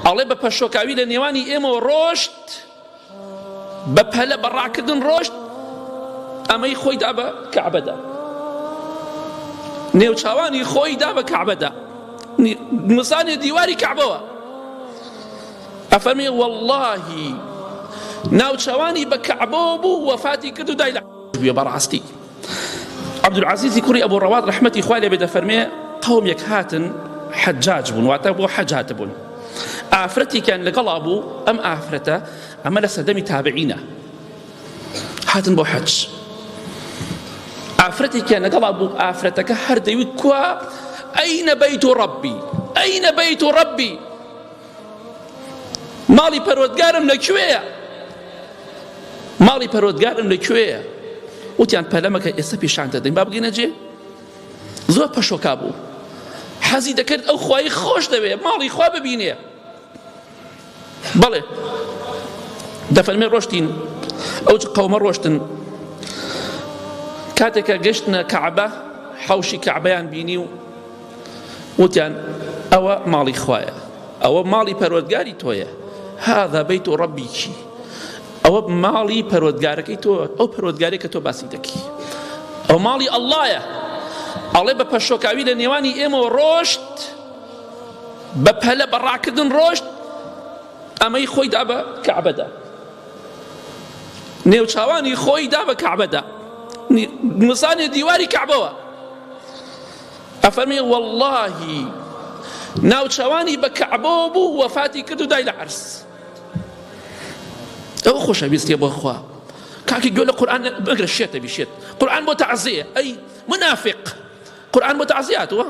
ئەڵێ بە پەشۆکاوی لە نێوانی ئێمەوە ڕۆشت، بە پەلە بە ڕاکردن ڕۆشت، ئەمەی خۆی دا بە کەعبەدا، نێوچاوانی خۆی دا بە کەعبەدا، نووسانێ دیواری کەعبەوە. ئەفەرمێ وەڵڵاهی ناوچەوانی بە کەعبەوە بوو وەفاتی کرد و دای لە بووە بەڕاستی. عەبدولعەزیزی کوڕی ئەبو ڕەواد ڕەحمەتی خوای لێ بێ دەفەرمێ قەومێک هاتن حەجاج بوون واتە بۆ حەج هاتبوون ئافرەتێکیان لەگەڵا بوو ئەم ئافرەتە ئەمە لە سەردەمی تابعینە هاتن بۆ حەج ئافرەتێکیان لەگەڵا بوو ئافرەتەکە هەر دەیوت کوا ئەینە بەیت ڕەبی ئەینە بەیت ڕەبی ماڵی پەروەردگارم لە کوێیە؟ ماڵی پەروەردگارم لە کوێیە؟ وتیان پەلەمەکە ئێستا پیشان دەدەین با بگەینە جێ. زۆر پەشۆکا بوو حەزی دەکرد ئەو خوای خۆش دەوێ ماڵی خوا ببینێ. بەڵێ دەفەرمێ ڕۆشتین ئەو قەومە ڕۆشتن کاتێکە گەشتنە کەعبە حەوشی کەعبەیان بینی و وتیان ئەوە ماڵی خوایە ئەوە ماڵی پەروەردگاری تۆیە هذا بيت ربك ئەوە ماڵی پەروەردگارەکەی تۆ ئەو پەروەردگارەی کە تۆ باسی دەکەی ئەو ماڵی ئەڵڵایە ئەڵێ بە پەشۆکاوی لە نێوانی ئێمەوە ڕۆشت بە پەلە بە ڕاکردن ڕۆشت ئەمەی خۆی دا بە کەعبەدا نێوچاوانی خۆی دا بە کەعبەدا نووسانێ دیواری کەعبەوە ئەفەرمێ وەڵڵاهی ناوچەوانی بە کەعبەوە بوو وەفاتی کرد و دای لە عەرز. ئەوە خۆشەویستیە بۆ خوا کاکی گوێ لە قورئان بگرە شێتە بی شێت قورئان بۆ تەعزیە ئەی منافق قورئان بۆ تەعزیە هاتووە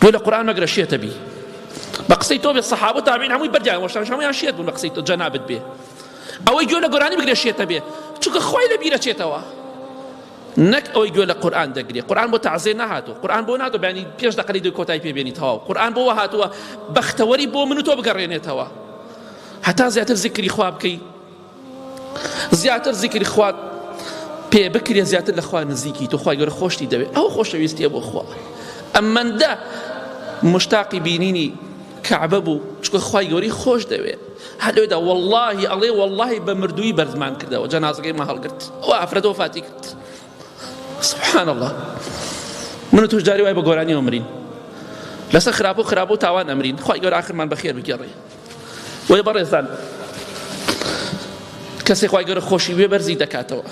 گوێ لە قورئان مەگرە شێتە بی بە قسەی تۆ بێ سەحابە و تابعین هەمووی بەردیان وەشان هەموویان شێت بوون بە قسەی تۆ جەنابت بێ ئەوەی گوێ لە گۆرانی بگرێ شێتە بێ چونکە خۆی لە بیرە چێتەوە نەک ئەوەی گوێ لە قورئان دەگرێ قورئان بۆ تەعزیە نەهاتووە قورئان بۆ ناتوە بەیانی پێش دەقەلی دوی کۆتای پێ بێنی تەواو قورئان بۆ هاتووە بەختەوەری بۆ من و تۆ بگەڕێنێتەوە هەتا زیاتر زیکری خوا بکەی زیاتر زیکری خوا پێ بکرێ زیاتر لە خوا نزیکی تۆ خوای گەورە خۆشتی دەوێت ئەو خۆشەویستیە بۆ خوا ئەمەندە مشتاقی بینینی کەعبە بوو چونکە خوای گەورەی خۆش دەوێ هەر لەوێدا وەڵڵاهی ئەڵێ وەڵڵاهی بە مردووی بەرزمان کردەوە جەنازەکەی ما هەڵگرت ئەو ئافرەتە وەفاتی کرد سبحان الله من و تۆش جاری وای بە گۆرانیەوە مرین لەسەر خراپ و خراپ و تاوان ئەمرین خوای گەورە ئاخرمان بەخێر بگێڕێ وەی بەڕێزان کەسێک خوای گەورە خۆشی وێ بەرزی دەکاتەوە.